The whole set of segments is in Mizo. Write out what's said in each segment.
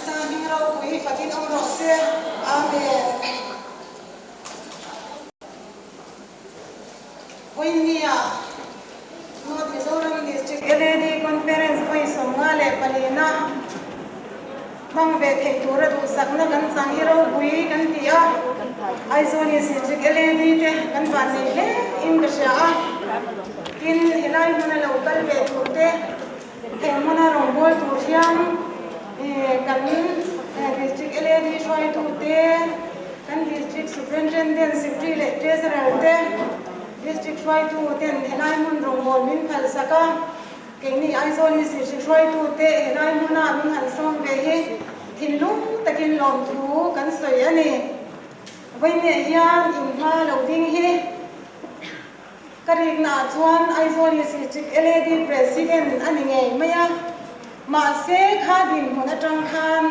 Krista hming ropui fakin awm rawh se. Amen. Vawinia North Mizoram District LAD Conference vawi 54 na hmang ve theih tura duhsakna kan chang hi ropui kan ti a, Aizawl District LAD te kan vannei hle in ka hria a, tin helai hmuna lo kal ve tur te he hmuna rawngbâwl tur hian kan District LAD hruaitute, kan District Superintendent, Secretary leh Treasurer te, District hruaituten helai hmun rawngbâwl min phalsak a. Keini Aizawl hi zirhri hruaitute helai hmuna min han sawm ve hi thinlung takin lawmthu kan sawi a ni. Vawiineh hian in hma lo ding hi ka riknaah chuan Aizawl hi District LAD President a ni ngei mai a. Mahse kha dinhmun atang khan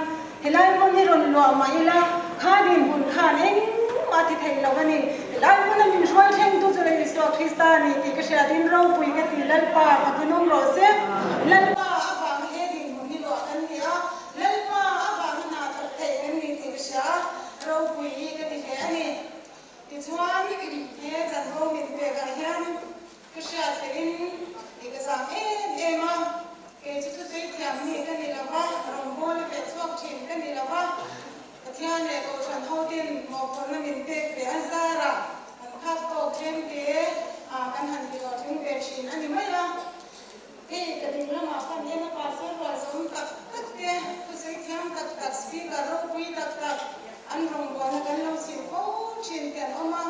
helai hmun hi rawn luah mah ila kha dinhmun khan engmah ti thei lo a ni. Helai hmuna min hruai thlengtu chu Lei Isua Krista a ni tih ka hriat in ropui ka ti Lalpa fakinawm rawh se. Lalpa avanga he dinhmun hi luah kan ni a, Lalpa avanga hna thawk theih kan ni tih ka hria a, ropui hi ka ti hle a ni. Tichuan he chanvo min pekah hian Ka hriat theih in i ka zam em em a, kei chu thusawi thiam mi ka ni lo va, rawngbâwl a feh chhuak thin ka ni lo va, Pathian leh Kohhran hoten mawhphurhna min pek ve a zarah kan khak tawk tlem te a kan han ti hlawhtling ve thin a ni mai a. Hei ka ding lamah kan en a pastor rual zawm tak tak te, thusawi thiam tak tak, speaker ropui tak tak an rawngbâwlna kan lo chhim fo thin te an awm a.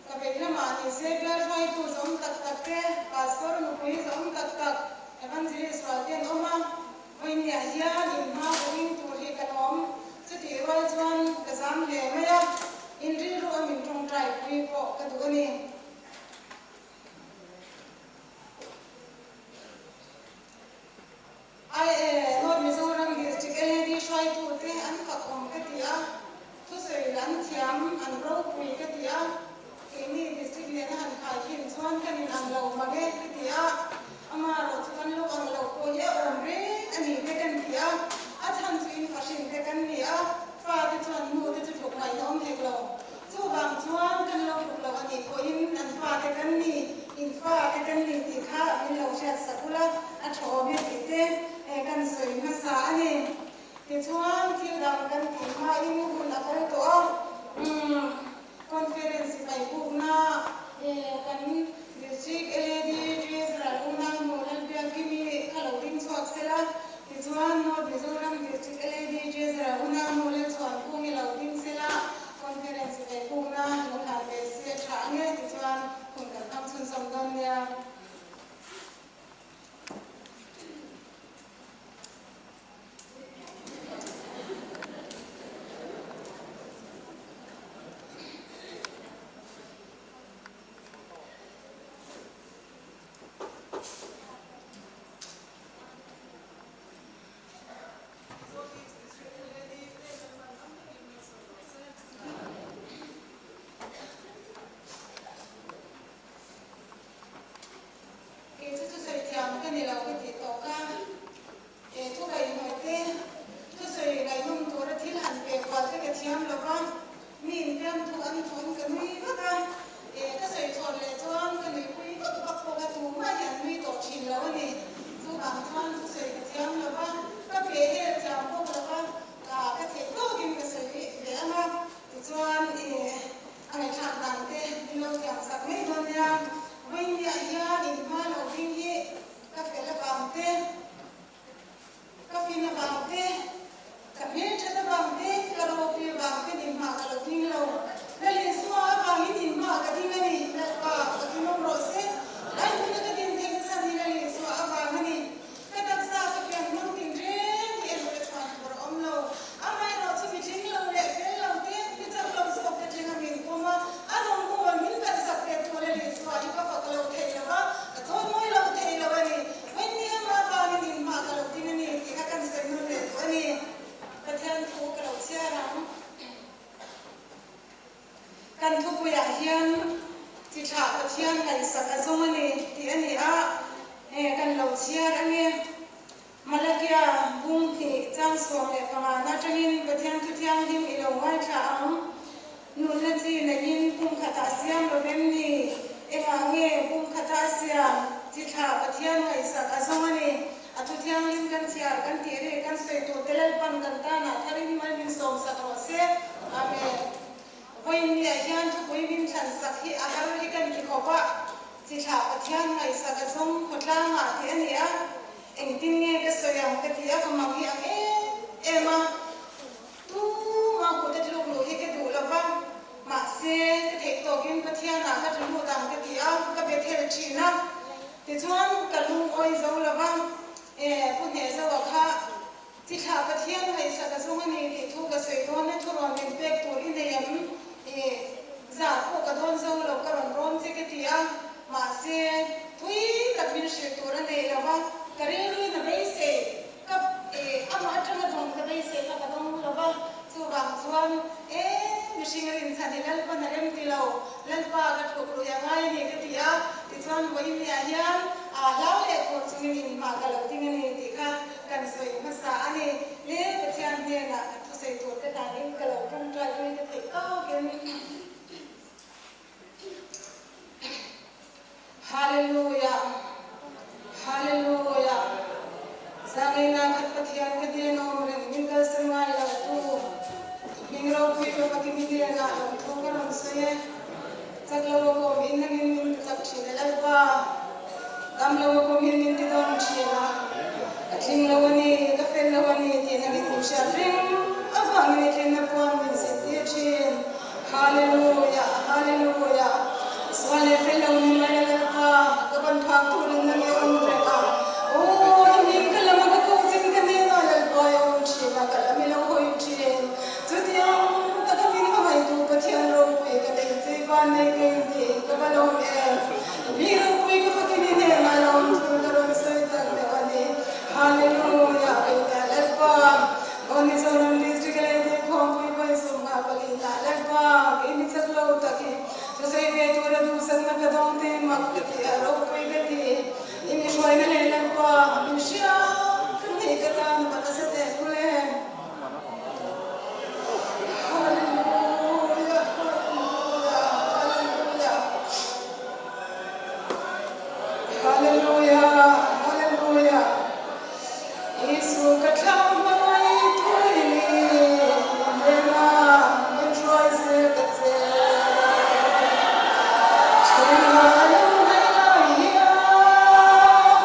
Ka vei lamah ni se bial hruaitu zawm tak tak te, pastor nupui zawm tak tak, evangelist rual te an awm a, vawiinniah hian in hma ka ding tur hi ka lawm. Chutih rual chuan ka zam hle mai a, in rilru a min tawngtai pui pawh ka duh a ni. Ae, North Mizoram District LAD hruaitute an fak awm ka ti a, thusawi an thiam, an ropui ka ti a, keini District nena han khai khin chuan kan in ang lo mang e ka ti a, amaherawh chu kan lo ang lo pawh hi a awm reng a ni te kan ti a, a chhan chu in fahrin te kan ni a, fate chuan nu te chu tluk ngaihna awm hek lo. Chuvang chuan kan lo tluk lo a nih pawhin an fate kan ni, in fate kan ni tih kha min lo hriat sak ula, a tha awm e tih te kan sawi hmasa a ni. Tichuan thil dang kan tih hmain hun a kal tawh a, umm conference sipai bukna kan District LAD Treasurer Unau Nu Lalbiakimi kha lo ding chhuak sela, tichuan North Mizoram District LAD Treasurer Unau Nu Lalchhuankungi lo ding sela, Conference ve pukna lo hlan ve se a tha ang e tichuan hun kan hmang chhunzawm dawn nia. Kei chu thusawi thiam ka ni lo ka tih tawh ka he thu kaihhnawih te thusawi ngaihnawm tura thil han pe kual te ka thiam lo va, mi infiamthu an thawn ka nui vak a, e ka sawi chhawn leh chuan ka nuipui vak vak bawk a, tumah hi an nui tawh thin lo a ni. Chuvang chuan thusawi ka thiam lo va, ka pe hel thiam bawk lo va, ka ka theih tawkin ka sawi ve ang a, tichuan e a ngaihthlak dan te min lo thiam sak mai dawn nia. Vawiinniah hian in hma lo ding hi ka fel avang te, Ka fin avang te, ka hmelthat avang te, ka ropui avang ten inhmah ka lo ding lo. Lal Isua avangin inhmah ka ding a ni. Lalpa, ka thinawm rawh se. Lai hmuna ka din theih chhan hi Lal Isua avang a ni. Ka taksa ka pian hmang tin reng hi erawh ka chhuan tur a awm lo. Amaherawh chu mi tling lo leh fel lo te, mi chak lo zawk te tling a min pawm a, a rawngbâwl min kalhsak ve tu Lal Isua hi ka fak lo thei lo va, ka chawimawi lo thei lo a ni. Vawinia mah vangin in hma ka lo ding a ni tih kha kan sawi nawn leh duh a ni. Pathian thu ka lo chhiar ang. Kan thupuiah hian chi thlah Pathian ngaihsak a zawng a ni tih a ni a, kan lo chhiar a ni. Malakia bung hnih chang 15 na atangin Pathian thu thianghlim i lo ngaithla ang. Nunna chi neiin pum khatah siam lo vem ni? Engah nge pum khata a siam? Chi thla Pathian ngaihsak a zawng a ni. A thu thianghlim kan chhiar kan tih ri kan sawi tur te Lalpan kan tanah tharin mal min sawmsak rawh se. Amen. Vawiin niah hian thupui min thlansak hi a har hi kan ti khawp a, chi thlah Pathian ngaihsak a zawng khawtlangah tih a ni a, engtin nge ka sawi ang ka ti a, ka mang hi ang em em a, tuma kut a tluk luh hi ka duh lo va, mahse ka theih tawkin Pathianah ka tlu lut ang ka ti a, ka be thel thin a, tichuan ka lungawi zo lo va, e Pu Hnehzoa kha Chi thlah Pathian ngaihsak a zawng a ni tih thu ka sawi dawn a, thurawn min pek tur i nei em? I zah pawh ka dawn zo lo, ka rawn rawn che ka ti a, mahse thui tak min hrilh tur a nei lo va, ka rilruin a beisei ka i amah atanga dawng ka beisei kha ka dawng lo va, chuvang chuan e mihring rinchhan hi Lalpan a rem ti lo, Lalpa ka tluk lui a ngai a ni ka ti a, tichuan vawiin-ah hian aa hlau leh khur chungin inhmah ka lo ding a ni tih kha Kan sawi hmasa a ni. Le Pathian hnenah ka thusawi tur te danin ka lo tawngtai hlui te theih tawkin. Hallelujah Hallelujah Zangeina khat Pathian ka hnen awm reng min kalsan ngai lo tu hming ropui ka fakin i hnenah lawmthu ka rawn sawi e. Chak lo a kawm in nangin min ti chak thin a Lalpa. Dam lo a kawm in min ti dawm thin a. Ka tling lo a ni, ka fel lo a ni tih nangin min hriat reng avangin i tlinna puan min zirtir thin. Hallelujah, Hallelujah. Sual leh fel lo ni mai a Lalpa, ka ban phak turin nang i awm reng a. Aw, i hming ka lam a ka ko chin ka hnenah Lalpa i awm thin a, ka lam i lo hawi thin. Chutiang taka min hmangaihtu Pathian ropui ka nei che van nei ka inti ka va lawm em. Mi ropui ka fakin i hnenah lawm thu ka rawn sawi tak deuh a ni. Hallelujah Keita Lalpa Aw Mizoram District leh Deikhawmpui vawi sawmnga palina Lalpa kei mi chak lo tak hi thusawi ve tura duhsakna ka dawng te mak ka ti a ropui ka ti. I mi hruaina leh Lalpa min hria ka nei ka tan va nasa teh lul em. Hallelujah, hallelujah, hallelujah. Hallelujah, hallelujah. Isu ka thlang hmangaih tui ni, min reng a, min hruai zel ta che. Thunga lo nei lai hian.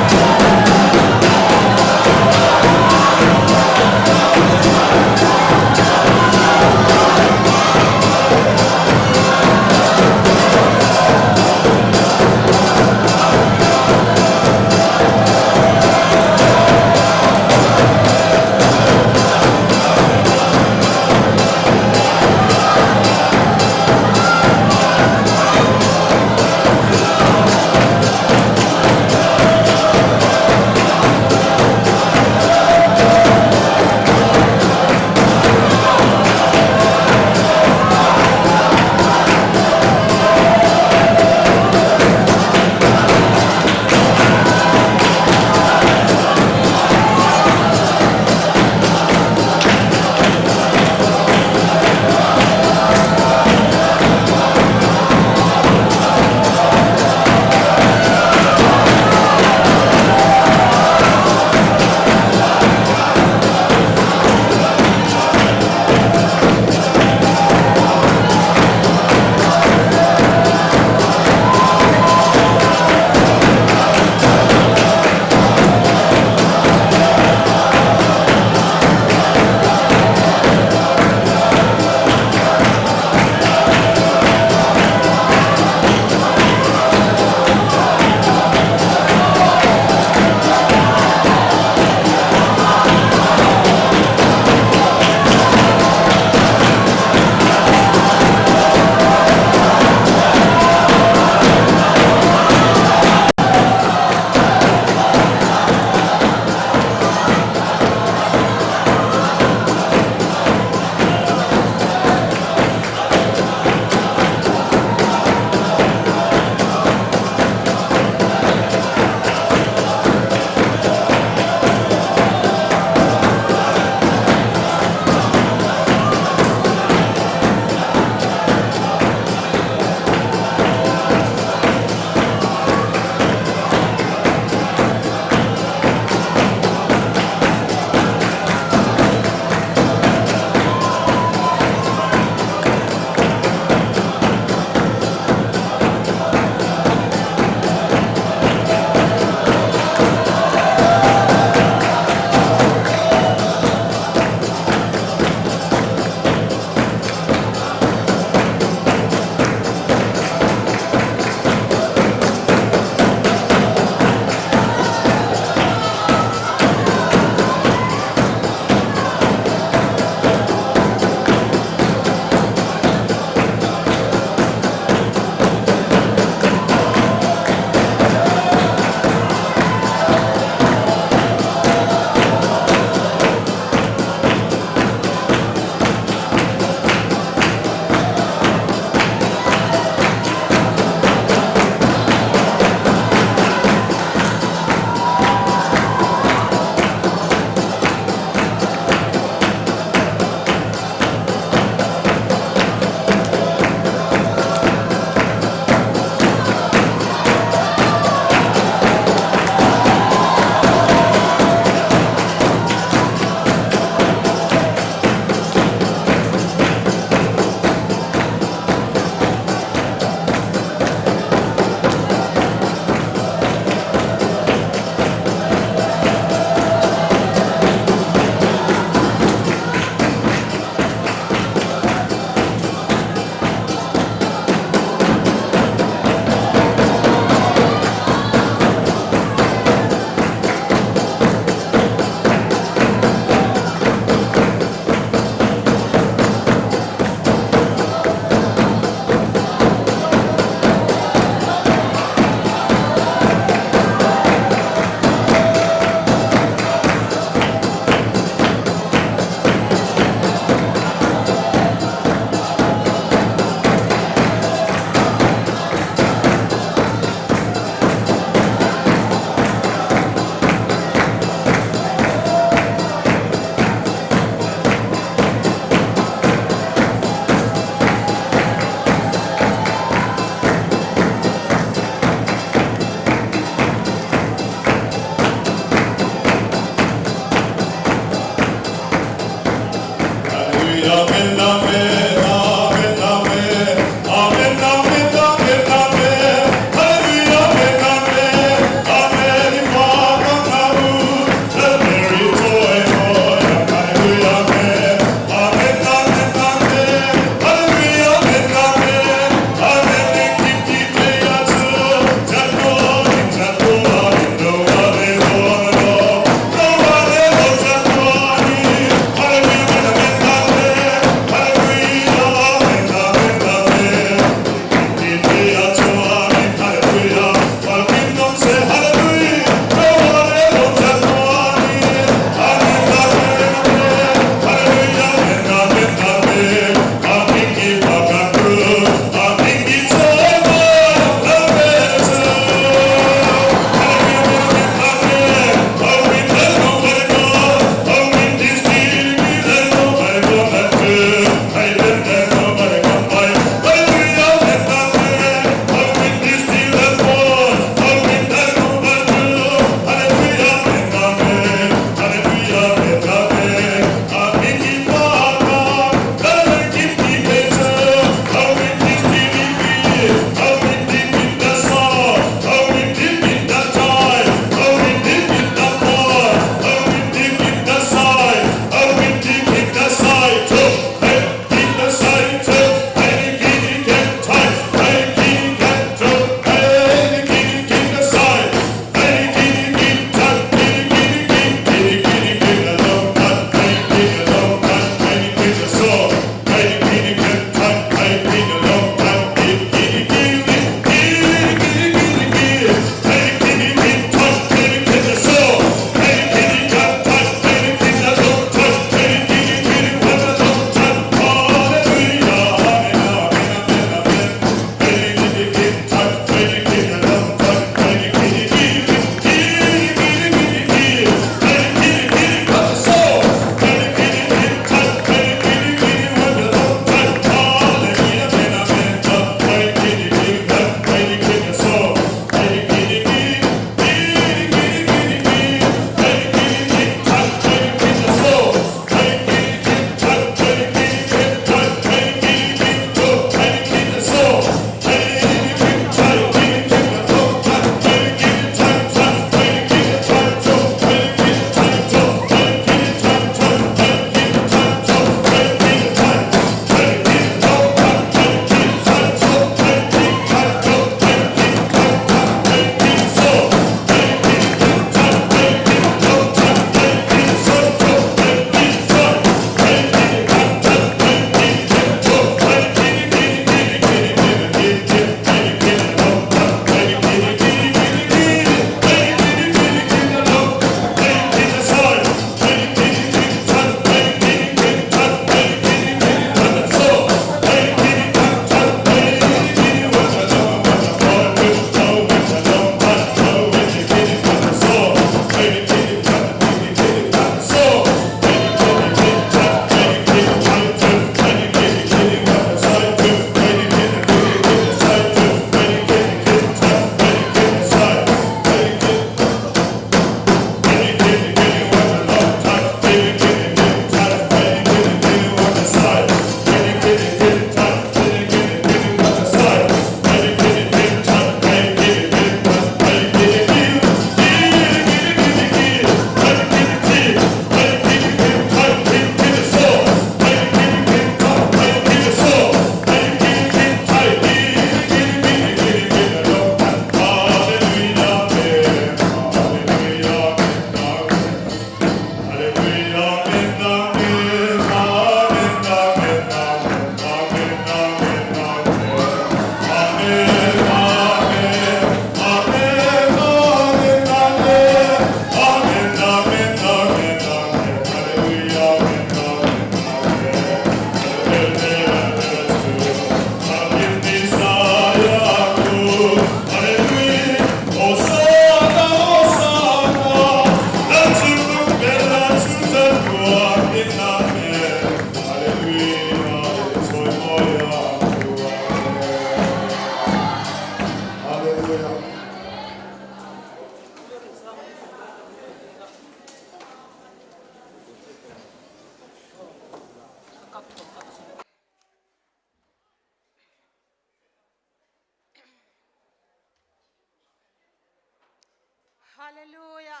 Hallelujah.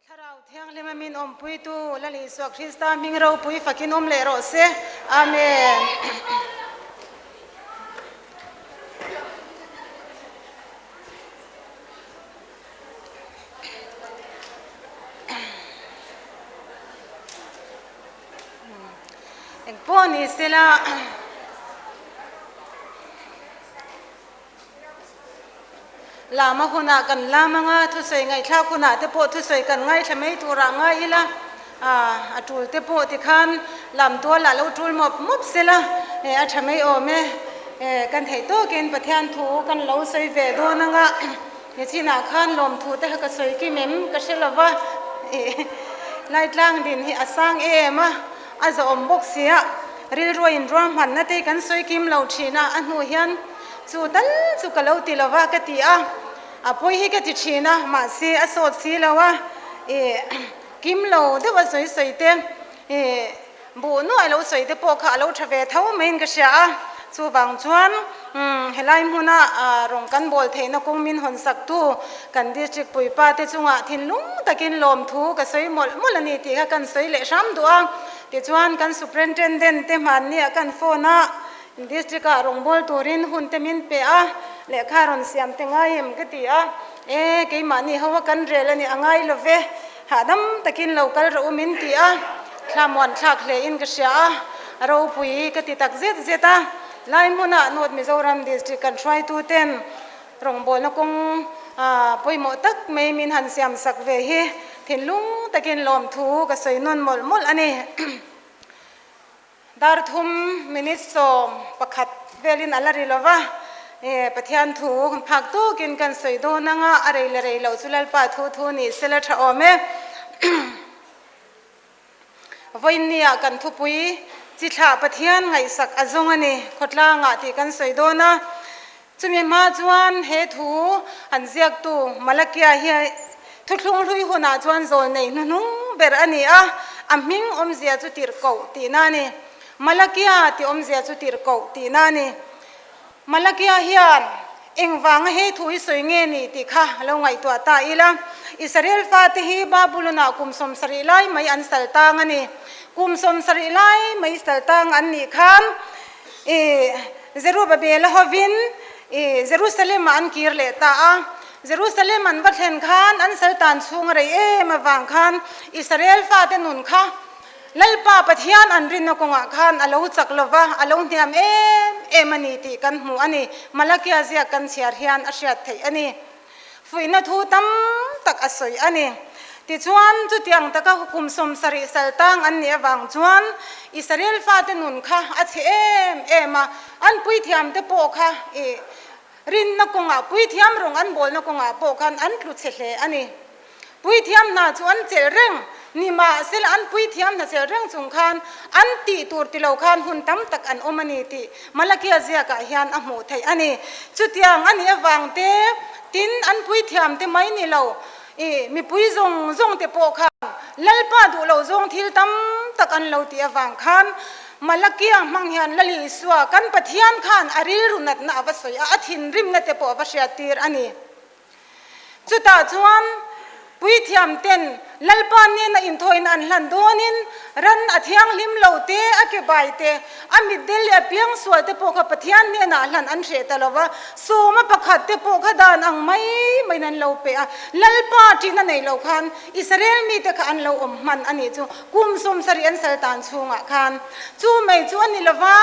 Thlarau Thianghlim a min awmpuitu Lal Isua Krista hming ropui fakin awm leh rawh se. Amen. Engpawh ni sela. Lama hunah kan lam anga thusawi ngaihthlak hunah te pawh thusawi kan ngaithla mai turah ngai ila, a tul te pawh tikhan lam tualah lo tul mawp mawp sela a tha mai awm e. Kan theih tawkin Pathian thu kan lo sawi ve dawn anga nichinah khan lawmthu te kha ka sawi kim em ka hre lova, Laitlang din hi a sang em a, a zawhawm bawk sia, rilru a inruahmanna te kan sawi kim lo thin a, a hnu hian Chu tal chu ka lo ti lo va ka ti a, a pawi hi ka ti thin a, mahse a sawt si lo a, ih kim lo deuh a sawi sawi te, ih buh nuai lo sawi te pawh kha a lo tha ve tho maiin ka hria a, chuvang chuan umm helai hmuna rawng kan bawl theihna kawng min hawn sak tu kan district puipa te chungah thinlung takin lawmthu ka sawi mawlh mawlh a ni tih kha kan sawi leh hram duh a, tichuan kan superintendent te hmanni ah kan phone a, District ah rawngbâwl turin hun te min pe a, lehkha rawn siam te ngai em ka ti a, e keimahni ho a kan rel a ni a ngai lo ve, hahdam takin lo kal rawh u min ti a, thla muan thlak hle in ka hria a, a ropui ka ti tak zet zet a, lai hmunah North Mizoram District kan hruaitu ten rawngbâwlna kawng pawimawh tak mai min han siam sak ve hi thinlung takin lawmthu ka sawi nawn mawlh mawlh a ni. Dar thum minute 11 velin a la ri lo va, Pathian thu kan phak tukin kan sawi dawn anga a rei la rei loh chu Lalpa thu thu ni sela tha awm e. Vawiinnia kan thupui chi thlah Pathian ngaihsak a zawng a ni khawtlangah tih kan sawi dawn a. Chumi hma chuan he thu an ziaktu Malakia hi thuthlung hlui hunah chuan zawl nei hnuhnung ber a ni a, a hming awmzia chu tirhkoh tihna a ni. Malakia tih awmzia chu tirhkoh tihna a ni. Malakia hian engvanga he thu hi sawi nge ni tih kha a lo ngaihtuah ta ila. Israel fate hi Babulon-ah kum 70 lai mai an sal tang a ni. Kum 70 lai mai sal tang an nih khan I Zerubabel hovin i Jerusalem-ah an kir leh ta a. Jerusalem an va thlen khan an saltan chhung a rei em avang khan Israel fate nun kha Lalpa Pathian an rinna kawngah khan a lo chak lo va, a lo hniam em em a ni tih kan hmu a ni. Malakia ziak kan chhiar hian a hriat theih a ni. Fuihna thu tam tak a sawi a ni. Tichuan, chutiang taka kum 70 sal tang an nih avang chuan Israel fate nun kha a chhe em em a, an puithiamte pawh kha i rinna kawngah, puithiam rawng an bawlna kawngah pawh khan an tlu chhe hle a ni. Puithiam hna chu an chelh reng ni mahsela an puithiam hna chelh reng chung khan an tih tur ti lo khan hun tam tak an awm a ni tih Malakia ziakah hian a hmuh theih a ni. Chutiang a nih avang te tin an puithiam te mai ni lo i mipui zawng zawng te pawh khan Lalpa duh lo zawng thil tam tak an lo tih avang khan Malakia hmang hian Lal Isua kan Pathian khan a rilru natna a va sawi a, a thinrimna te pawh a va hriattir a ni. Chutah chuan puithiam ten Lalpa nena inthawina an hlan dawnin ran a thianghlim lo te, a ke bai te, a mitdel leh a piangsual te pawh kha Pathian hnenah hlan an hreh ta lo va, sawma pakhat te pawh kha dan ang mai maiin an lo pe a. Lalpa ṭihna nei lo khan Israel mite kha an lo awm hman a nih chu kum 70 an sal tan chhungah khan. Chu mai chu a ni lo va.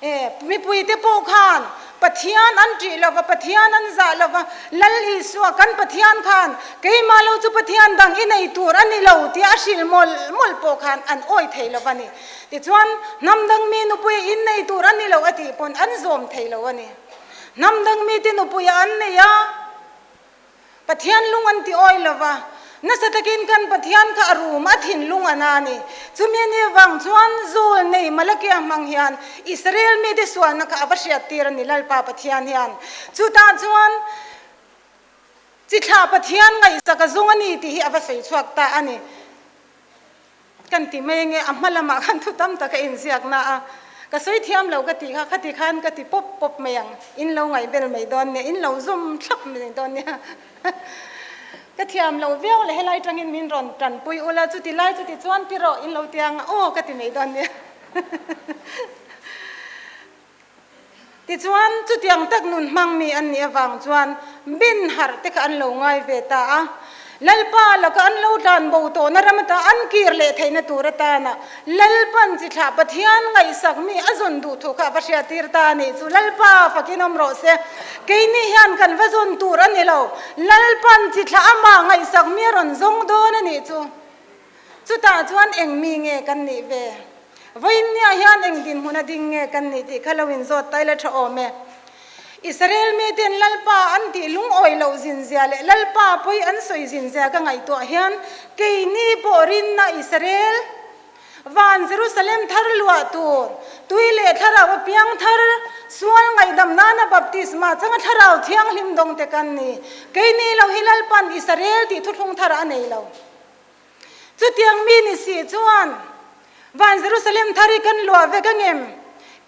E, mipuite pawh khan Pathian an ṭih lo va, Pathian an zah lo va, Lal Isua kan Pathian khan keimah lo chu Pathian dang i nei tur a ni lo tia a hrilh mawlh mawlh pawh khan an awi thei lo va ni. Tichuan, hnam dang mi nupuia in nei tur a ni lo a tih pawn an zawm thei lo a ni. Hnam dang mite nupuia an nei a. Pathian lung an ti awi lo va, nasa takin kan Pathian kha a rum a thinlung a na a ni. Chumi ni avang chuan zawl nei Malakia hmang hian Israel mite sualna kha a va hriattir a ni Lalpa Pathian hian. Chutah chuan chi thlah Pathian ngaihsak a zawng a ni tih hi a va sawi chhuak ta a ni. Kan ti mai ange, a hma lamah khan thu tam tak a inziak na a, ka sawi thiam lo ka tih kha, khati khan ka ti pawp pawp mai ang, in lo ngaihbel mai dawn nia, in lo zawm thlap mai dawn nia. Ka thiam lo viau le helai tangin min rawn tanpui ula chuti lai chuti chuan ti rawh in lo ti ang a aw ka ti mai dawn nia. Tichuan chutiang tak nun hmang mi an nih avang chuan bin harh te kha an lo ngai ve ta a. Lalpa laka an lo tlan bo tawhna ram ata an kir leh theihna tur atana Lalpan chi thlah Pathian ngaihsak mi a zawn duh thu kha a va hriattir ta a nih chu Lalpa fakin awm rawh se. Keini hian kan va zawn tur a ni lo. Lalpan chi thlah amah ngaihsak mi a rawn zawng dawn a nih chu. Chutah chuan eng mi nge kan nih ve? Vawiinniah hian eng dinhmun a ding nge kan nih tih kha lo inzawt ta ila tha awm e. Israel miten Lalpa an tih lungawi loh zinzia leh Lalpa pawi an sawi zinzia ka ngaihtuah hian keini pawh rinna Israel van Jerusalem thar luah tur, tui leh thlarau a piang thar, sual ngaihdam nana baptisma changa thlarau thianghlim dawng te kan ni. Keini lo hi Lalpan Israel tih thuthlung thar a nei lo. Chutiang mi ni si chuan van Jerusalem thar hi kan luah vek angem?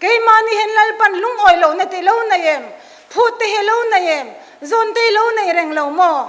Keimahni hian Lalpan lungawi lohna te lo nei em? Phut te hi lo nei em? Zawn te hi lo nei reng lo maw?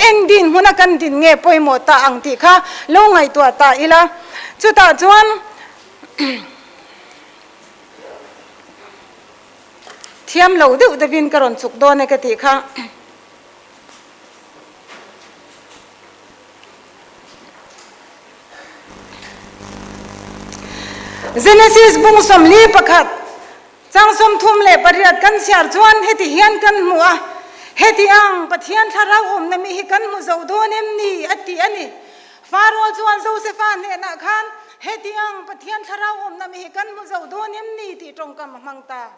Eng dinhmuna kan din nge pawimawh ta ang tih kha lo ngaihtuah ta ila. Chutah chuan thiam lo deuh deuhin ka rawn chuk dawn e ka tih kha. Genesis bung 41 chang 38 kan chhiar chuan heti hian kan hmu a, Heti ang Pathian thlarau awmna mi hi kan hmu zo dawn em ni? a ti a ni. Faro chuan Josefa hnenah khan, Heti ang Pathian thlarau awmna mi hi kan hmu zo dawn em ni? tih tawngkam a hmang ta.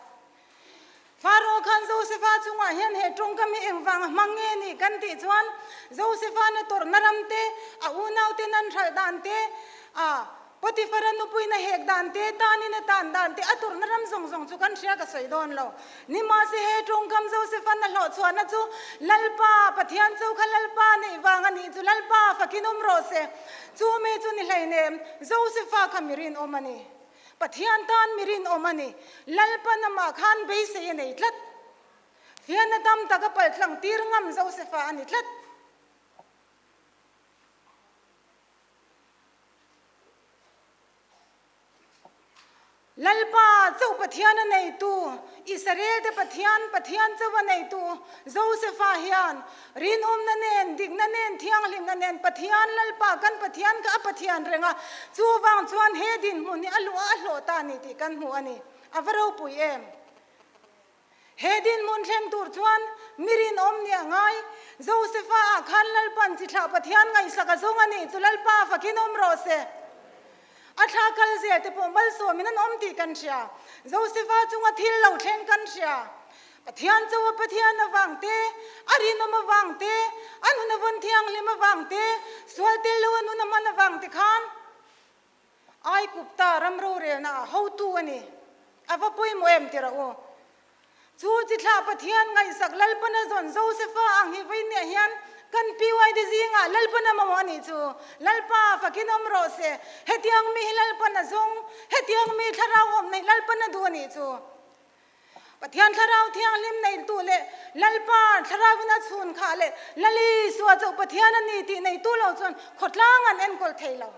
Faro khan Josefa chungah hian he tawngkam hi engvang a hmang nge ni kan tih chuan Josefa na tawrhna ram te, a unaute nan hralh dan te, a Potifara nupuina hek dan te, tanin a tan dan te, a tawrhna ram zawng zawng chu kan hria ka sawi dawn lo. Nimahse he tawngkam Josefa na hlawhchhuahna chu Lalpa, Pathian chu kha Lalpa neih vang a nih chu Lalpa fakin awm rawh se. Chu mi chu ni hleinem, Josefa kha mi rinawm a ni. Pathian tan mi rinawm a ni. Lalpan amah khan beisei a nei tlat. Fiahna tam tak a palh tlang tir ngam Josefa a ni tlat. Lalpa chauh Pathian a neitu, Israelte Pathian, Pathian chauh a neitu Josefa hian rinawmna nen, dikna nen, thianghlimna nen Pathian Lalpa kan Pathian kha a Pathian reng a, chuvang chuan he dinhmun hi a luh a a hlawh ta a ni tih kan hmu a ni. A va ropui em? He dinhmun thleng tur chuan mi rinawm nia ngai. Josefa ah khan Lalpan chi thlah Pathian ngaihsak a zawng a nih chu Lalpa fakin awm rawh se. A thla kal zel te pawh malsawmin an awm tih kan hria. Josefa chunga thil lo thleng kan hria. Pathian cho a Pathian avang te, a rinawm avang te, a nun a vawn thianghlim avang te, sual tel lo a nun a hman avang te khan Aikupta ram rorelna ah hotu a ni. A va pawimawh em ti rawh u. Chu chi thlah Pathian ngaihsak Lalpana zawn Josefa ang hi vawinia hian kan PYD zingah Lalpana mamawh a nih chu. Lalpa fakin awm rawh se. Hetiang mi hi Lalpana zawng, hetiang mi thlarau awm neih Lalpana duh a nih chu. Pathian Thlarau Thianghlim neitu leh Lalpa Thlarauin a chhun khah leh Lal Isua chauh Pathian a ni tih neitu lo chuan khawtlang an enkawl thei lo.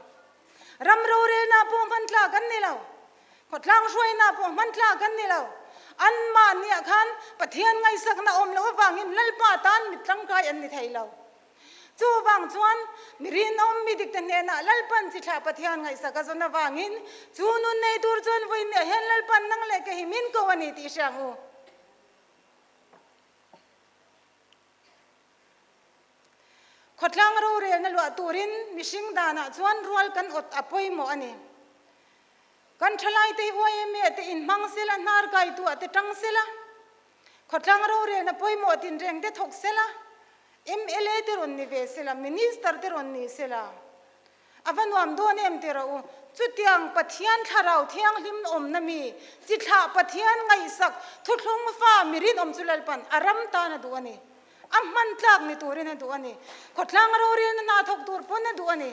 Ram rorelna pawh hman tlak an ni lo. Khawtlang hruaina pawh hman tlak an ni lo. Anmahniah khan Pathian ngaihsakna awm loh avangin Lalpa tan mit tangkai an ni thei lo. Chuvang chuan mi rinawm mi dikte hnenah Lalpan chi thlah Pathian ngaihsak a zawn avangin chu nun nei tur chuan vawi miah hian Lalpan nang leh ke hi min ko a ni tih hria ang u. Khawtlang rorelna luah turin mihring danah chuan rual kan awt a pawimawh a ni. Kan thalaite hi YMA te inhmang sela, hnar kaituah te tang sela, Khawtlang rorelna pawimawh tinreng te thawk sela, mla te rawn ni ve sela, Minister te rawn ni sela, a va nuam dawn em ti rawh u. Chutiang Pathian thlarau thianghlim awmna mi, chi thlah Pathian ngaihsak thuthlung fa mi rinawm chu Lalpan a ram tan a duh a ni. A hman tlak ni turin a duh a ni. Khawtlang rorelna hna thawk tur pawn a duh a ni.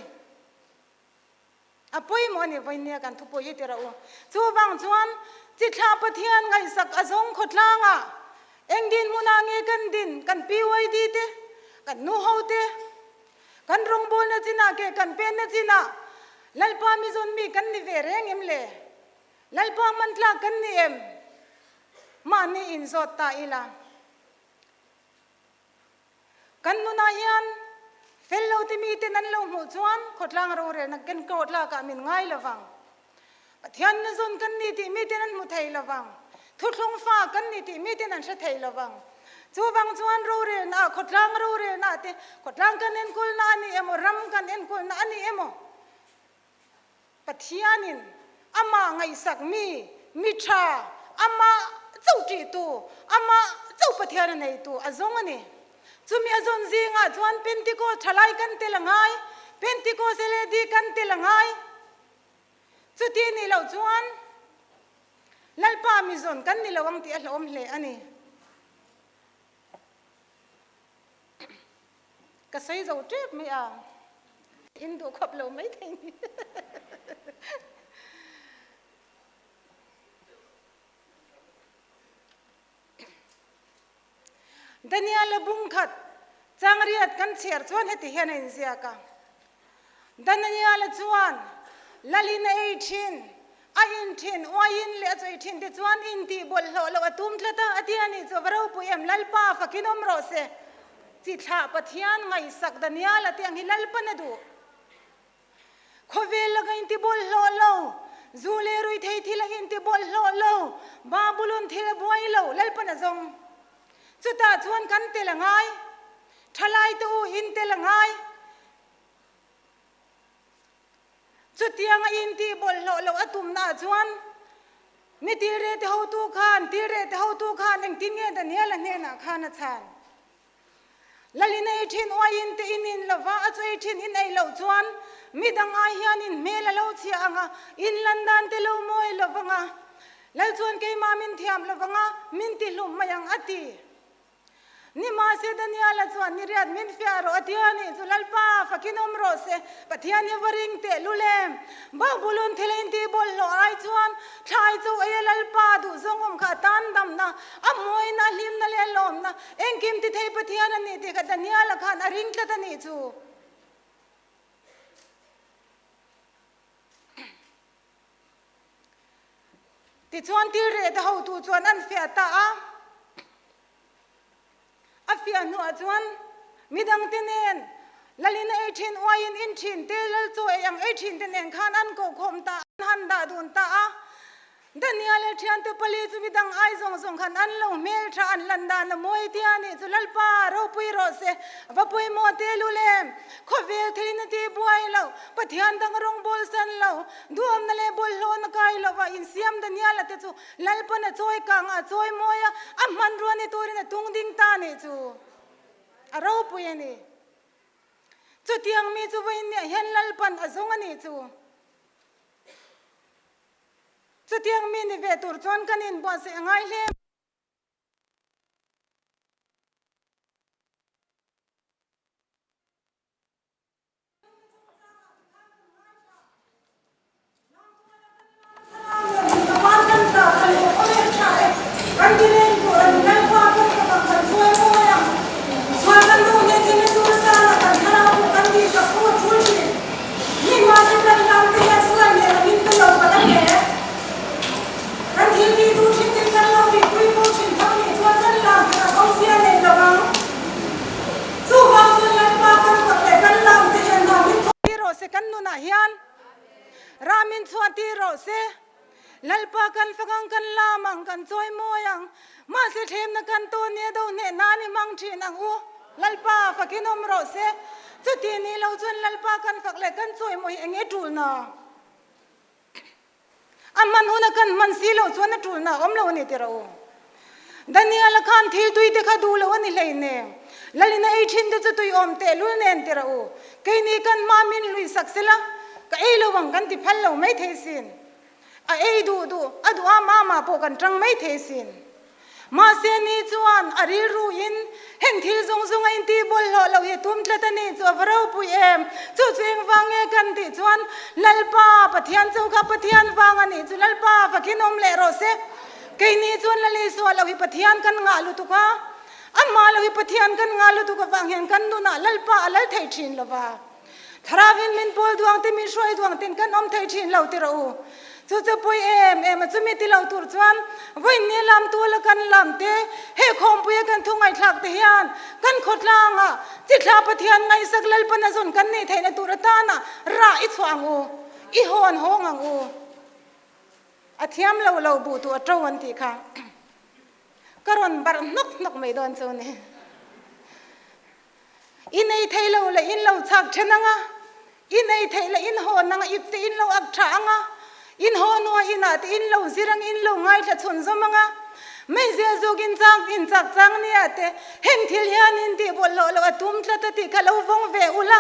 A pawimawh a ni, vawinia kan thupui hi ti rawh u. Chuvang chuan Chithlah Pathian ngaihsak a zawng khawtlangah eng dinhmunah nge kan din, kan PYD te, kan nuho te, kan rawngbawlna chinah ke kan penna chinah Lalpa mizawn mi kan ni ve reng em le? Lalpa hmantlak kan ni em? Mahni inzawt ta ila. Kan nunah hian fel lo ti miten an lo hmuh chuan khawtlang rorelna ken kawt lakah min ngai lo vang. Pathian na zawn kan ni tih miten an hmu thei lo vang. Thuthlung fa kan ni tih miten an hre thei lo vang. Chuvang chuan rorelna ah khawtlang rorelna ah te khawtlang kan enkawlna a ni emaw ram kan enkawlna a ni emaw Pathianin amah ngaihsak mi, mi tha, amah chauh ṭihtu, amah chauh Pathian a neitu a zawng a ni. Chumi a zawn zingah chuan Pentecost ṭhalai kan tel a ngai, Pentecost LAD kan tel a ngai. Chuti nih loh chuan Lalpa mi zawn kan ni lo ang tih a hlauhawm hle a ni. Ka sawi zo tep mai a, in duh khawp lo mai thei ni. Daniel-a bung khat changriat kan chhiar chuan heti hian a inziak a, Daniel-a chuan Lalin a ei thin, a in thin, uaiin leh a chawi thin te chuan intih bawlhhlawh loh a tum tlat a, a ti a nih chu va ropui em, Lalpa fakin awm rawh se. Chi thlah Pathian ngaihsak Daniel-a te ang hi Lalpan a duh. Khawvel laka inti bawlhhlawh lo, zu leh ruithei thil a inti bawlhhlawh lo, Babulon thil a buai lo, Lalpan a zawng. Chutah chuan kan tel a ngai, thalaite u in tel a ngai. Chutianga intih bawlhhlawh loh a tumnaah chuan mi tilrete hotu khan, tilrete hotu khan engtin nge Daniela hnenah khan a chhan? Lalin ei thin uaiin te in in lova, a chu ei thin in ei loh chuan midang ai hian in hmel a lo chhia ang a, in lan dan te lo mawi lo vang a, Lal chuan keimah min thiam lo vang a, min ti hlum mai ang a ti. Nimahse Daniela chuan ni riat min fiah rawh a ti a nih chu Lalpa fakin awm rawh se, Pathian hi va ring teh lul em? Babulon thil a intih bawlhhlawh ai chuan thlai chu ei a Lalpa duh zawng awm kha a tan damna, a mawina, a hlimna leh a lawmna engkim ti thei Pathian a ni tih kha Daniela khan a ring tlat a nih chu. Tichuan tilreh te hotu chuan an fiah ta a. A fiah hnuah chuan midangte nen Lalin a ei thin, uaiin in thin te, Lal chaw ei ang ei thin te nen khan an kohkhawm ta a, an han dah dun ta a. Daniel leh thiante pali chu midang ai zawng zawng khan an lo hmel tha, an lan dan a mawi tia nih chu Lalpa ropui rawh se, va pawimawh te lu lem, khawvel thilin a ti buai lo, Pathian dang rawngbawl san lo, duhawmna leh bawlhhlawhna kai lova insiam Daniel a te chu Lalpan a chawi kang a, a chawi mawi a, a hmanrua ni turin a tung ding ta nih chu a ropui a ni. Chutiang mi chu vawiin niah hian Lalpan a zawng a nih chu. Chutiang mi ni ve tur chuan kan inbuatsaih a ngai hle. Chuvang chuan Lalpa kan fak leh kan lam te hian ram min chhuah tir rawh se, kan nunah hian ram min chhuah tir rawh se. Lalpa kan fak ang, kan lam ang, kan chawi mawi ang. Mahse thlemna kan tawn nia do hneh nan i hmang thin ang u. Lalpa fakin awm rawh se. Chuti ni lo chuan Lalpa kan fak leh kan chawi mawi hi eng nge tulna? A hman huna kan hman si loh chuan a tulna a awm lo a ni tirh u. Daniel-a khan thil tui te kha duh loh a ni hleinem. Lalin a ei thin te chu tui awm tehlul nen tirh u. Keini kan hma min hlui sak sela, ka ei lo ang kan ti phal lo mai thei sin. A ei duh duh, a duh a mama pawh kan tang mai thei sin. Mahse ni chuan a rilru in heng thil zawng zawng a inti bawlhhlawh loh hi tum tlat a nih chu a va ropui em? Chu chu engvang nge kan tih chuan Lalpa Pathian chu kha Pathian vang a nih chu Lalpa fakin awm leh rawh se. Keini chuan Lal Isua loh hi Pathian kan ngah lutuk a, amah loh hi Pathian kan ngah lutuk avang hian kan nunah Lalpa a lal thei thin lo va. Thlarauin min pawl duang te, min hruai duang ten kan awm thei thin lo ti rawh u. Chu chu pawi em em a, chumi ti lo tur chuan vawiin lam tuala kan lam te, he khawmpuia kan thu ngaihthlak te hian kan khawtlangah chithla Pathian ngaihsak Lalpana zawn kan neih theihna tur atana rah i chhuah ang u, i hawn hawng ang u. A thiam lo lo buh tu a to an tih kha. Ka rawn barh hnawk hnawk mai dawn chu ni. I nei thei lo leh in lo chhak then ang a, i nei theih leh in hawn ang a, ip te in lo ak tha ang a, in haw hnua inah te in lo zir ang, in lo ngaithla chhun zawm ang a, meizial zuk in chak in chak chang nia te, heng thil hian in tih bawlhhlawh loh a tum tlat a tih kha lo vawng ve ula,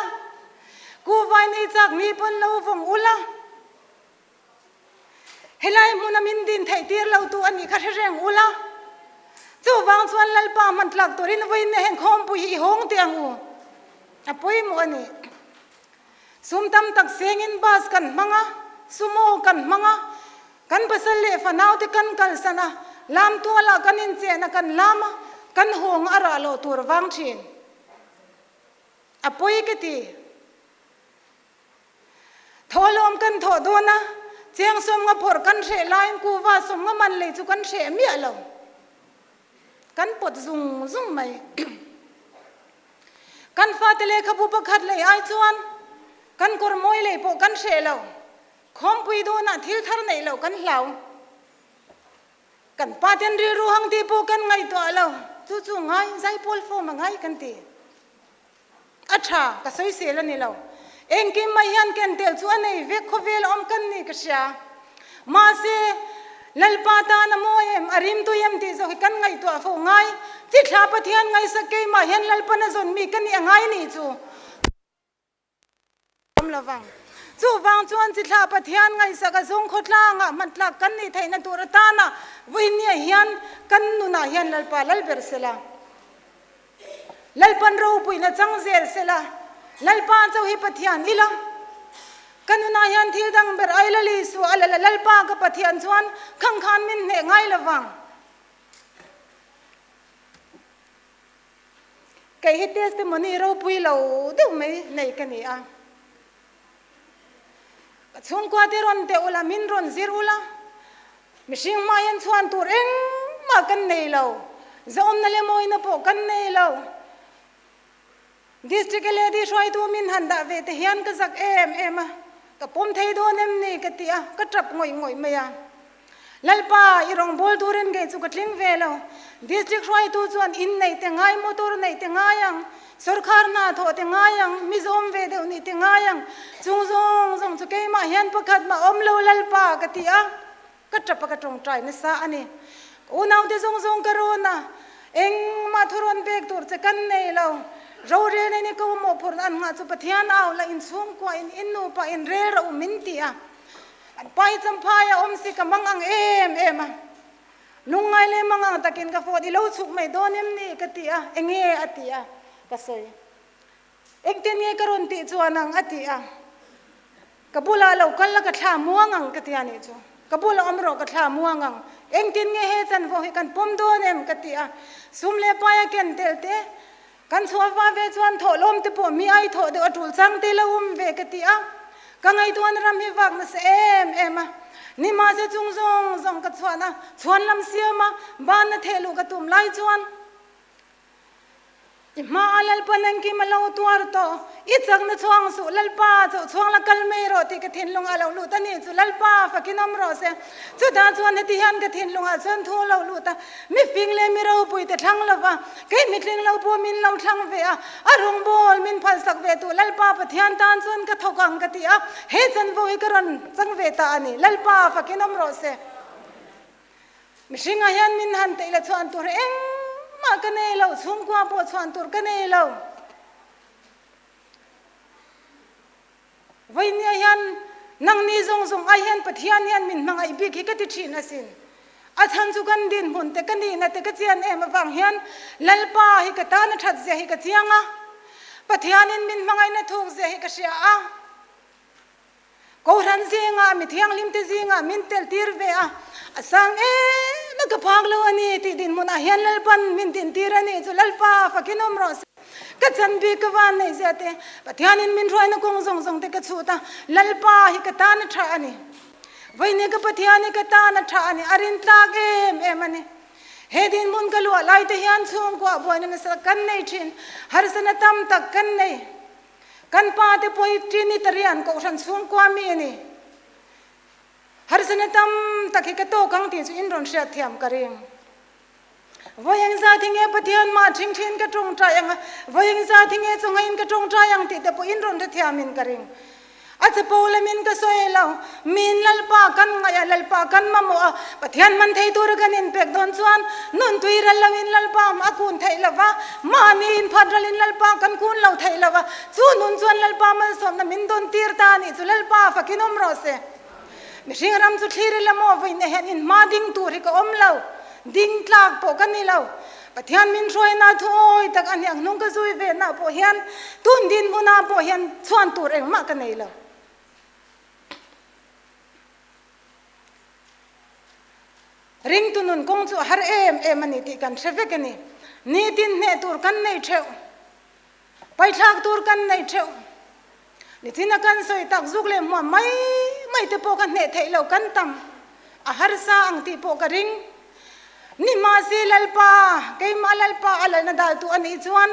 kuhvai nei chak mi pawn lo vawng ula. Helai hmuna min din theih tir lo tu a nih kha hre reng ula, chuvang chuan Lalpa hman tlak turin vawiin heng khawmpui hi i hawng teh ang u. A pawimawh a ni. Sum tam tak sengin bus kan hmang a, sumo kan hmang a, kan pasal leh fanau te kan kalsan a, lam tualah kan inchen a, kan lam a, kan hawng a rah loh tur vang thin. A pawi ka ti. Thawhlawm kan thawh dawn a, cheng sawmnga phawrh kan hreh laiin kuhva sawmnga man lei chu kan hreh miah lo. Kan pawt zung zung mai. Kan fate lehkhabu pakhat lei ai chuan kan kawr mawi lei pawh kan hreh lo. Khawmpui dawnah thil thar neih loh kan hlau. Kan pa ten rilru hang tih pawh kan ngaihtuah lo. Chu chu ngai, zaipawl form a ngai kan ti. A tha, ka sawisel a ni lo. Engkim mai hian ken tel chu a nei vek, khawvel awm kan ni ka hria. Mahse, Lalpa tan a mawi em, a rimtui em tih zawk hi kan ngaihtuah fo ngai. Chithla Pathian ngaihsak keimah hian Lalpan a zawn mi ka nih a ngai nih chu. Awm lo vang. Chuvang chuan chithla Pathian ngaihsak a zawng khawtlangah hmantlak kan nih theihna tur atana vawinia hian kan nunah hian Lalpa lal ber sela. Lalpan ropuina chang zel sela. Lalpa chauh hi Pathian ila. Ka nunah hian thil dang ber ai la Lisua a lal a Lalpa ka Pathian chuan khang khan min hneh ngai lo vang. Kei hi testimony ropui lo deuh mai nei ka ni a. Ka chhungkua te rawn teh ula, min rawn zir ula. Mihring hma hian chhuan tur engmah kan nei lo, zahawmna leh mawina pawh kan nei lo. District LAD hruaitu min han dah ve te hian ka zak em em a, ka pawm thei dawn em ni ka ti a, ka tap ngawih ngawih mai a. Lalpa, i rawngbâwl turin kei chu ka tling ve lo. District hruaitu chuan in neih te ngai, motor neih te ngai ang, sawrkhar hna thawh te ngai ang, mi zawm ve deuh nih te ngai ang, chung zawng zawng chu keimah hian pakhat mah awm lo Lalpa ka ti a, ka tap a ka tawngtai nasa a ni. Ka unaute zawng zawng ka rawn a, engmah thurawn pek tur che kan nei lo. Rorel nei ni ko mawhphurhna an nghah chu Pathian au la inchhungkua in innupa inrel rawh u min ti a. An pai champhai a awm si ka mang ang em em a, lungngai leh mang ang takin ka phone i lo chhuk mai dawn em ni ka ti a, enge a ti a, ka sawi. Engtin nge ka rawn tih chuan ang a ti a, ka bulah lo kal la ka thla muang ang ka ti a nih chu, ka bulah awm rawh ka thla muang ang, engtin nge he chanvo hi kan pawm dawn em ka ti a, sum leh pai a ken tel te, Kan chhuah va ve chuan thawhlawm te pawh mi ai thawh deuh a tul chang te lo awm ve ka ti a, ka ngaihtuahna ram hi vak nasa em em a, nimahse chung zawng zawng ka chhuahna chhuan lam siam a, banna theh luh ka tum lai chuan i hma a Lalpa nangkim a lo tuar tawh, i chakna chhuang suh Lalpa chauh chhuang la kal mai rawh tih ka thinlung ah lo lut a ni chu Lalpa fakin awm rawh se, chutah chuan heti hian ka thinlung ah chuan thu lo lut a, mi fing leh mi ropui te thlang lova, Kei mitling lo pawh min lo thlang ve a, a rawngbâwl min phalsak ve tu Lalpa Pathian tân chuan ka thawk ang ka ti a, he chanvo hi ka rawn chang ve ta a ni. Lalpa fakin awm rawh se. Mihringah hian min han teih la chhuan tur engmah ka nei lo, chhungkua pawh chhuan tur ka nei lo. Vawinia hian nangni zawng zawng ai hian Pathian hian min hmangaih bik hi ka ti thin asin. A chhan chu kan dinhmun te ka nihna te ka chian em avang hian Lalpa hi ka tan a that zia hi ka chiang a, Pathianin min hmangaihna thuk zia hi ka hria a. Kohhran zingah mi thianghlim te zingah min tel tir ve a, a sang em a ka phak lo a ni tih dinhmunah hian Lalpan min dintir a nih chu Lalpa fakin awm rawh se. Ka chan bik ka van neih zia te, Pathianin min hruaina kawng zawng zawng te ka chhut a, Lalpa hi ka tan a tha a ni. Vawiin ka Pathian hi ka tan a tha a ni, a rintlak em em a ni. He dinhmun ka luah lai te hian chhungkua buaina nasa kan nei thin, harsana tam tak kan nei. Kan pa te pawh hi Trinitarian kohhran chhungkua mi a ni. Harsana tam tak hi ka tawk ang tih chu in rawn hriatthiam ka ring. Vawi engzat hi nge Pathian mah ṭhingṭhiin ka ṭawngṭai ang a, vawi engzat hi nge chawngaiin ka ṭawngṭai ang tih te pawh in rawn hrethiamin ka ring. A chapo lamin ka sawi lo, miin Lalpa kan ngaih a, Lalpa kan mamawh a, Pathian man thei tura kan inpek dawn chuan nun tui ral loin Lalpa a kun theih lo va, mahni inphat ralin Lalpa kan kun lo theih lo va, chu nun chuan Lalpa malsawmna min dawn tir ta a nih chu Lalpa fakin awm rawh se. Mihring ram chu thlir ila maw vawiin hian in hma ding tur hi ka awm lo, ding tlak pawh ka ni lo. Pathian min hruaina thu awi tak a hniak hnung ka zui ve nah pawh hian tun dinhmunah pawh hian chhuan tur engmah ka nei lo. Ringtu nun kawng chu a har em em a ni tih kan hre vek a ni. Nitin hneh tur kan nei theuh. Paithlak tur kan nei theuh. Nichina kan sawi tak zuk leh hmuam mai mai te pawh ka hneh theih lo kan tam. A harsa ang tih pawh ka ring. Ni mahse Lalpa, keimah Lalpa a lalna dal tu a nih chuan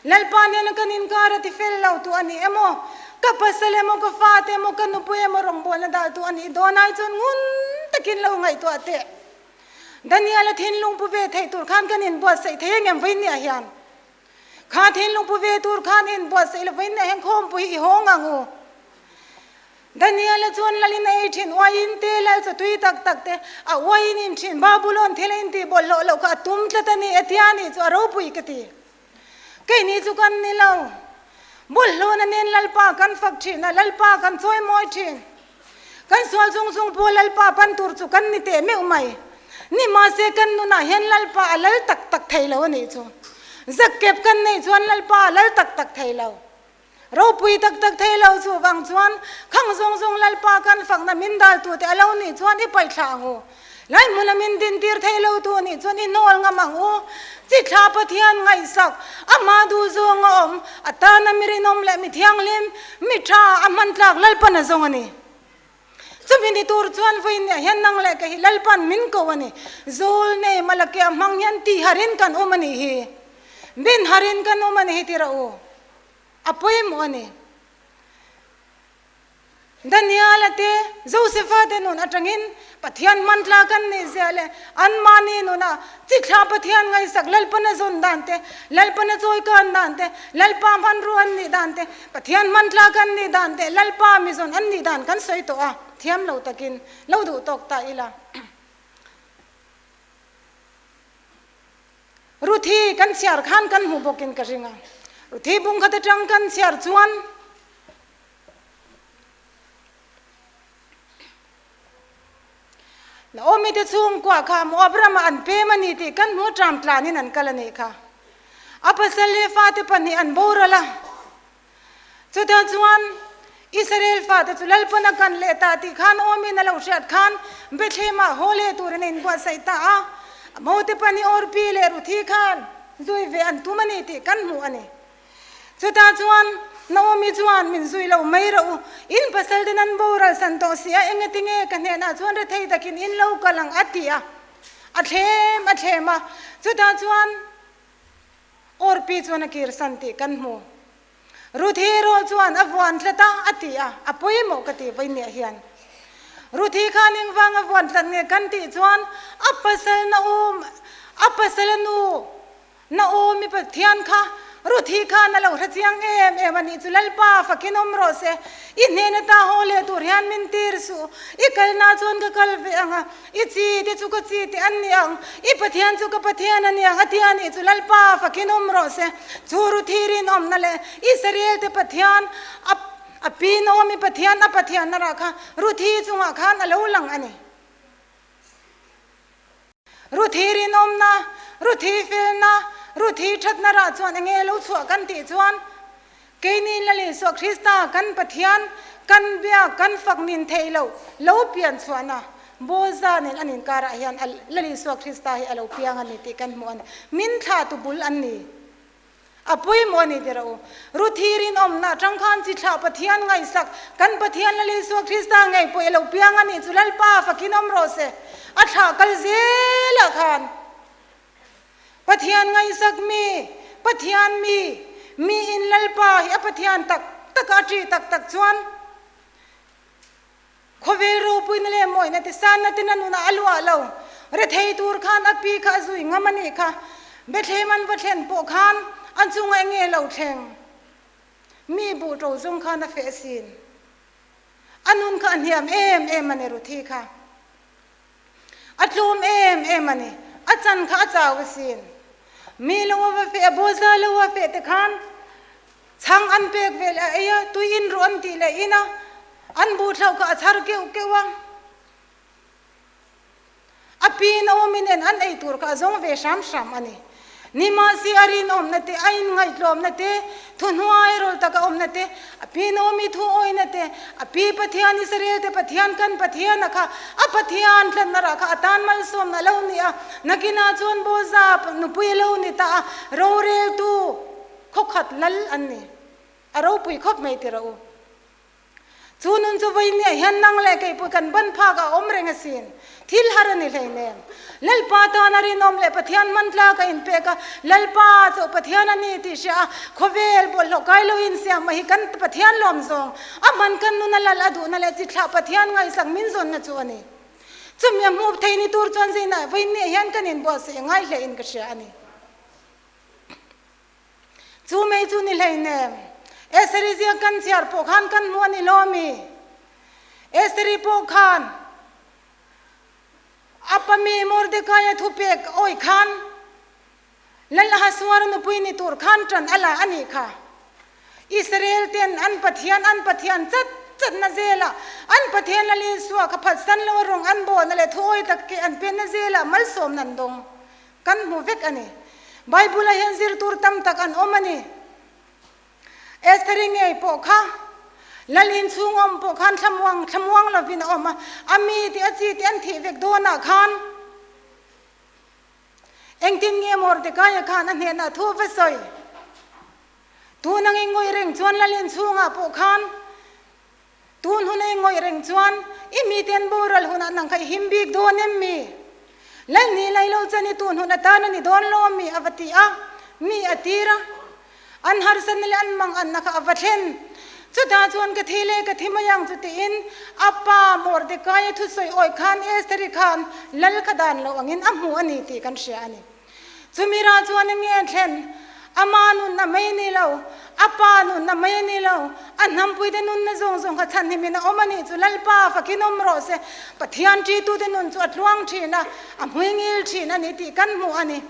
Lalpa nena kan inkar a ti fel lo tu a ni emaw, ka pasal emaw, ka fate emaw, ka nupui emaw rawngbawlna dal tu a nih dawn ai chuan ngun takin lo ngaihtuah teh. Daniel-a thinlung pu ve theih tur khan kan inbuatsaih thei angem vawinia hian? Kha thinlung pu ve tur khan in buatsaih lo vain heng khawmpui hi i hawng ang u. Daniela chuan lalin a ei thin uaiin te lal chaw tui tak tak te a uaiin in thin Babulon thil a inti bawlhhlawh loh kha a tum tlat a ni e tia ni chu a ropui ka ti. Keini chu kan ni lo. Bawlhhlawhna nen Lalpa kan fak thin a, Lalpa kan chawimawi thin. Kan sual chung chung pawh Lalpa pan tur chu kan ni teh meuh mai. Ni mahse kan nunah hian Lalpa a lal tak tak thei lo a nih chu. Zakkep kan neih chuan Lalpa a lal tak tak thei lo. Ropui tak tak thei lo chu vang chuan khang zawng zawng Lalpa kan fakna min dal tu te a lo nih chuan i paih thlah ang u. Lai hmuna min din tir thei lo tu nih chuan i hnawl ngam ang u. Chi thla Pathian ngaihsak, amah duh zawng a awm, a tana mi rinawm leh mi thianghlim, mi tha, a hman tlak Lalpan a zawng a ni. Chumi ni tur chuan vawiinniah hian nang leh kei hi Lalpan min ko a ni. Zawl nei Malakia hmang hian tiharin kan awm a nih hi. Bin harin kan awm a ni hi ti rawh u. A pawimawh a ni. Daniela te, Josefa te nun atangin Pathian hmantla kan nih zia leh anmahni nunah chithla Pathian ngaihsak Lalpana zawn dan te, Lalpana chawikan dan te, Lalpa hmanrua an nih dan te, Pathian hmantla kan nih dan te, Lalpa mi zawn an nih dan kan sawi tawh a, thiam lo takin lo duh tawk ta ila. Ruthi kan chhiar khan kan hmu bawkin ka ring a, Ruthi bungkhat atang kan chhiar chuan, Naomi te chhungkua kha Moab ramah an pem a ni tih kan hmu ṭam tlanin an kal a nih kha. A pasal leh fate pahnih an boral a. Chutah chuan Israel fate chu Lalpan a kan leh ta tih kha Naomi'n a lo hriat khan Bethlehem-ah haw leh turin a inbuatsaih ta a. A mote pahnih Orpi leh Ruthi khan zui ve an tum a ni tih kan hmu a ni. Chutah chuan Naomi chuan, Min zui lo mai rawh u, in pasal ten an boral san tawh si a, engati nge ka hnenah chuan rethei takin in lo kal ang a ti a. A thlem a thlem a, chutah chuan Orpi chuan a kir san tih kan hmu. Ruthi erawh chuan a vuan tlat a, a ti a, a pawimawh ka ti vawinia hian. Ruthi khan engvanga vuan tlat nge kan tih chuan a pasal Naom, a pasal a nu, Naomi Pathian kha Ruthi khan a lo hre chiang em em a nih chu Lalpa fakin awm rawh se, i hnen ata haw leh tur hian min tir suh, i kalna chuan ka kal ve ang a, i chi te chu ka chi te an ni ang, i Pathian chu ka Pathian a ni ang a ti a nih chu Lalpa fakin awm rawh se. Chu Ruthi rinawmna leh Israel te Pathian a a pi Naomi Pathian a Pathianna rah kha Ruthi chungah khan a lo lang a ni. Ruthi rinawmna, Ruthi felna, Ruthi thatna rah chuan enge lo chhuah kan tih chuan keini Lal Isua Krista kan Pathian kan biak kan fak nin theih loh lo pian chhuahna Boza nen an inkarah hian Lal Isua Krista hi a lo piang a ni tih kan hmuh a ni. Min thlahtu bul an ni. A pawimawh a ni tir a u. Ruthi rinawmna atang khan chi thlah Pathian ngaihsak, kan Pathian Lal Isua Krista ngei pawh i lo piang a nih chu Lalpa fakin awm rawh se. A thlah kal zelah khan Pathian ngaihsak mi, Pathian mi, miin Lalpa hi a Pathian tak taka a ṭih tak tak chuan Khawvel ropuina leh mawina ti sanna ten a nunah a luah lo. Rethei tur khan a pi kha a zui ngam a nih kha. Bethlehem an va thlen pawh khan a chunga enge lo thleng. Mi buh ṭo zawng khan a feh sin. A nun kha a hniam em em a ni Ruthi kha. A tlawm em em a ni. A chan kha a chau asin. Mi lo a va feh a, Boza lo a feh te khan chhang an pek ve leh a ei a, tui in rawh an tih leh in a, an buh thlauh kha a chhar keuh keuh a. A pi Naomi nen an ei tur kha a zawng ve hram hram a ni. Nimahse a rinawmna te, a inngaihtlawmna te, thuhnuai rawl taka awmna te, a pi Naomi thu awina te, a pi Pathian Israel te Pathian kan Pathiana kha a Pathian tlatna rah kha a tan malsawmna a lo ni a, nakinah chuan Boza nupui a lo ni ta a, roreltu khawkhat lal an ni. A ropui khawp mai ti rawh u. Chu nun chu vawinia hian nang leh kei pawh kan ban phak a awm reng asin. Thil har a ni hleinem. Lalpa tana rinawm leh Pathian hmantlak a inpek a, Lalpa chauh Pathian a ni tih hria a, khawvel bawlhhlawh kai lo insiam mai hi kan Pathian lawm zawng, a hman kan nun a lal a duhna leh chithlah Pathian ngaihsak min zawnna chu a ni. Chumi a hmuh thei ni tur chuan zeinah vawinia hian kan inbuatsaih a ngai hlein ka hria a ni. Chu mei chu ni hleinem. Eseri ziak kan chhiar pawh khan kan hmu a ni lo ami? Eseri pawh khan a pa mi Mordekaia thupek awih khan Lal Ahasuara nupui ni tur khan ṭan a la a nih kha. Israel ten an Pathian an Pathian chat chatna zelah an Pathian Lal Isua kha phatsan lo a rawng an bawhna leh thuawi tak ke an penna zelah malsawmna an dawng. Kan hmu vek a ni. Bible-ah hian zir tur tam tak an awm a ni. Estheri ngei pawh kha Lal inchhung awm pawh khan thlamuang thlamuang lovin a awm a, a mi tih a chi tih an thih vek dawnah khan engtin nge Mordekaia khan a hnenah thu va sawi? Tun angin ngawih reng chuan Lal inchhungah pawh khan tun hun a i ngawih. ngawih reng chuan i mite an boral hunah nang kha i him bik dawn em mi? Lal ni lai lo chuan i tun hun atan a ni dawn lo a mi? a va ti a. Mi a tir a. An harsatna leh an manganna kha a va thlen. Chutah chuan ka thi leh ka thi mai ang chu tiin a pa Mordekaia thusawi awih khan Estheri khan lal kha dan lo angin a hmu a ni tih kan hria a ni. Chumi rah chuan eng nge a thlen? Ama nunna mai a ni lo, a pa nunna mai a ni lo, a hnampuite nunna zawng zawng kha chhanhimin a awm a nih chu Lalpa fakin awm rawh se. Pathian ṭitute nun chu a tluang ṭhin a, a hmuingil ṭhin a ni tih kan hmuh a ni.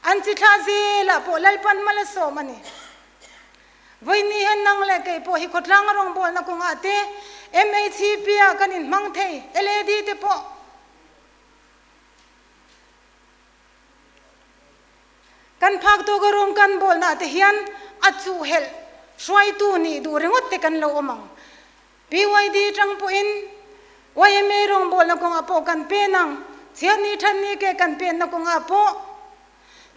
An chi thlah zelah pawh Lalpan mal a sawm a ni. Vawiin hian nang leh kei pawh hi khawtlang rawngbawlna kawngah te, MHCP-ah kan inhmang thei, LAD te pawh. Kan phak tawk a rawng kan bawlna te hian a chuhhelh hruaitu nih duh ringawt te kan lo awm ang. PYD tang pawhin yma rawngbawlna kawngah pawh kan pen ang, chhiatni thatni ke kan penna kawngah pawh.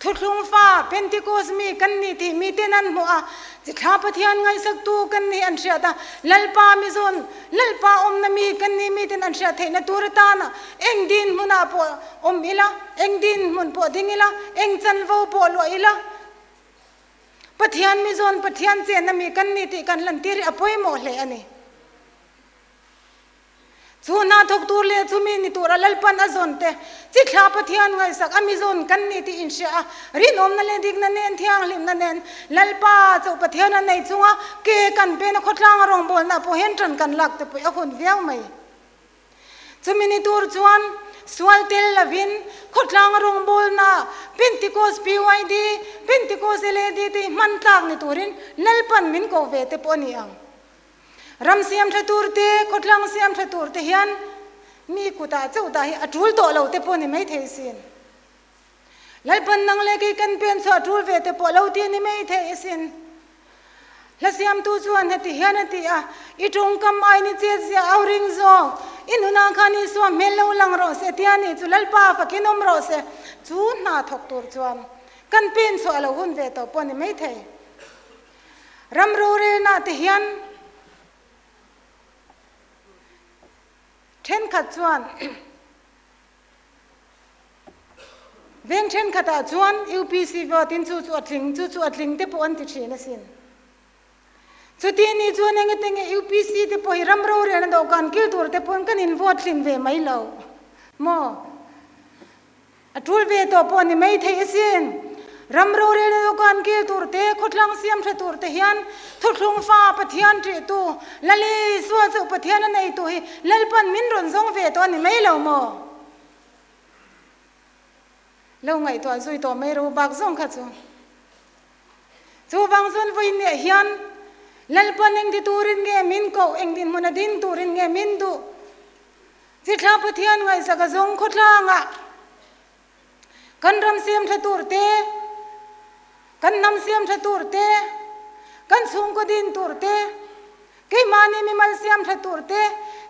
Thuthlung fa, Pentecost mi kan ni tih miten an hmuh a, chithla Pathian ngaihsaktu kan nih an hriat a, Lalpa mi zawn, Lalpa awmna mi kan nih miten an hriat theihna tur atana eng dinhmunah pawh awm ila, eng dinhmun pawh ding ila, eng chanvo pawh luah ila, Pathian mi zawn, Pathian chenna mi kan ni tih kan lantir hi a pawimawh hle a ni. Chu hna thawk tur leh chu mi ni tura Lalpan a zawn te, chithla Pathian ngaihsak a mi zawn kan ni tih inhria a, rinawmna leh dikna nen, thianghlimna nen Lalpa chauh Pathian a nei chunga ke kan pena khawtlang a rawngbawlna pawh hian ṭan kan lak te pawh a hun viau mai. Chumi ni tur chuan sual tel lovin khawtlang a rawngbawlna Pentecost PYD, Pentecost LAD te hi hman tlak ni turin Lalpan min ko ve te pawh a ni ang. Ram siam tha tur te, khawtlang siam tha tur te hian mi kutah chauh dah hi a tul tawh lo te pawh ni mai thei sin. Lalpan nang leh kei kan pen chhuah tul ve te pawh lo ti ni mai thei asin. Hla siamtu chuan heti hian a ti a, I tawngkam ai ni chet zia au ring zawk, i nunah khan Isua hmel lo lang rawh se tia ni chu Lalpa fakin awm rawh se. Chu hna thawk tur chuan kan pen chhuah lo hun ve tawh pawh ni mai thei. Ram rorelna te hian thenkhat chuan veng thenkhatah chuan UPC vote in chu chu a tling, chu chu a tling te pawh an ti thin asin. Chuti ni chuan engete nge UPC te pawh hi ram rorelna dawhkan kil tur te pawhin kan in vote tlin ve mai lo maw? A tul ve tawh pawh ni mai thei asin. Ram rorelna dawhkan kil tur te, khawthlang siam hre tur te hian thuthlung fa Pathian ṭihtu, Lal Isua chauh Pathian a neitu hi Lalpan min rawn zawng ve tawh a ni mai lo maw? Lo ngaihtuah zui tawh mai ro bak zawng kha chu. Chuvang chuan vawiinniah hian Lalpan engti turin nge min koh, eng dinhmun a ding turin nge min duh? Chithla Pathian ngaihsak a zawng khawtlangah kan ram siam tha tur te, kan hnam siam tha tur te, kan chhungkaw din tur te, keimahni mimal siam tha tur te,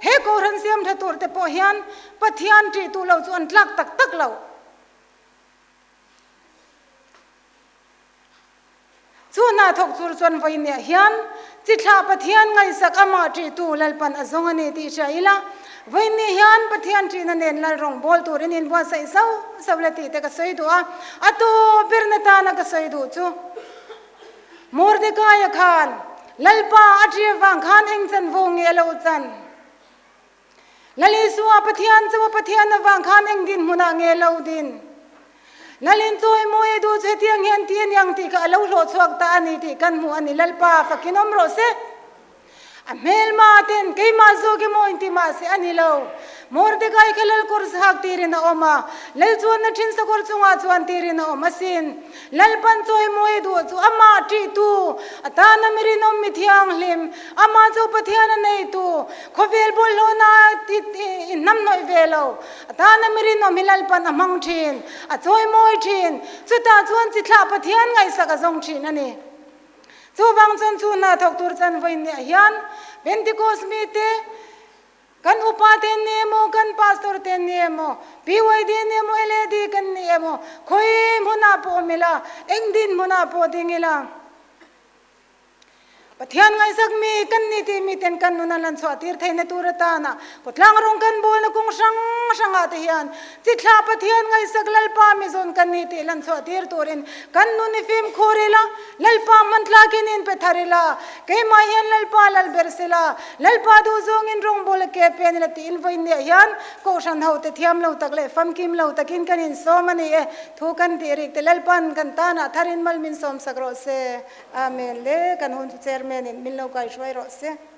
he Kohhran siam tha tur te pawh hian Pathian ṭih tu lo chu an tlak tak tak lo. Chu hna thawk chur chuan vawiinniah hian chithlah Pathian ngaihsak amah ṭihtu Lalpan a zawng a ni tih hria ila, vawiinni hian Pathian ṭihna nen Lal rawngbâwl turin inbuatsaih zauh zauh la tih te ka sawi duh a, a tawp berna tana ka sawi duh chu Mordekaia khan Lalpa a ṭih avang khan eng chanvo nge a lo chan? Lal Isua Pathian chu a Pathian avang khan eng dinhmunah nge lo din? Lalin chawimawi a duh chu hetiang hian ti a niang tih kha a lo hlawh chhuak ta a ni tih kan hmuh a ni. Lalpa fakin awm rawh se. A hmelma ten keimah zawk emaw inti mah se a ni lo. Mordekai kha lal kawr sahak tirin a awm a, lal chuanna thin sakawr chungah chuan tirin a awm asin. Lalpan chawimawi a duh chu amah ṭihtu, a tana mi rinawm mi thianghlim, amah chu Pathian a neitu, Khawvel bawlhhlawhna i hnamhnawih ve lo. A tana mi rinawm hi Lalpan a hmang thin, a chawimawi thin. Chutah chuan chithlah Pathian ngaihsak a zawng thin a ni. Chuvang chuan chu hna thawk tur chan vawiinniah hian Pentecost mite, kan upa te an ni emaw, kan pastor te an ni emaw, PYD an ni emaw, LAD kan ni emaw, khawi hmunah pawh awm ila, eng dinhmunah pawh ding ila, Pathian ngaihsak mi kan ni tih mi Miten kan nun an lan chhuah tir theihna tur atana khawtlang rawng kan bawlna kawng hrang hrangah te hian chithlah Pathian ngaihsak Lalpa mizawn kan ni tih lan chhuah tir turin kan nun i fimkhur ila, Lalpa hmanthlakin in pe thar ila, keimah hian Lalpa lal ber sela, Lalpa duh zawngin rawngbawl a ke pen ila tiin vawiinniah hian Kohhran hote thiam lo tak leh famkim lo takin kan insawm a ni e, thu kan tih rik te Lalpa'n kan tanah tharin mal min sawmsak rawh se. Amen le, kan hun chu Chairman in min lo kaihruai rawh se.